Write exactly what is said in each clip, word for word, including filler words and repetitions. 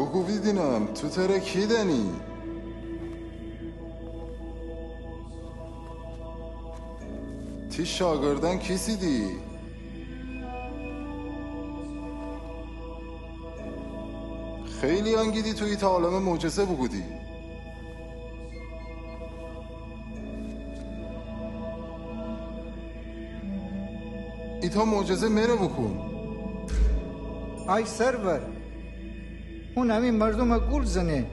بوگو بیدینم، تو تره کی دأنی؟ تی شاگردأن کیسیدی؟ خیلیأن گیدی تو ایتأ عالمه معجزه بوکودی. ایتأ معجزه مره بوکون. آی سرور، اون امی مردومه گول زنه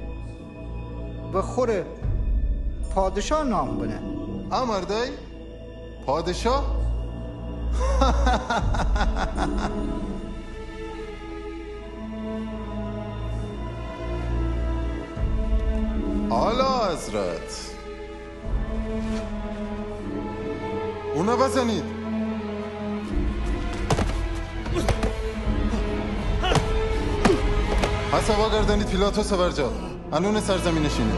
و خوره پادشاه نام بنه. ا مردأی پادشاه؟ اعلی‌حضرت، اونه بزنید. هسه وأگردأنید پیلاطسٚ ورجه. ان اونٚ سرزیمینٚ شینه.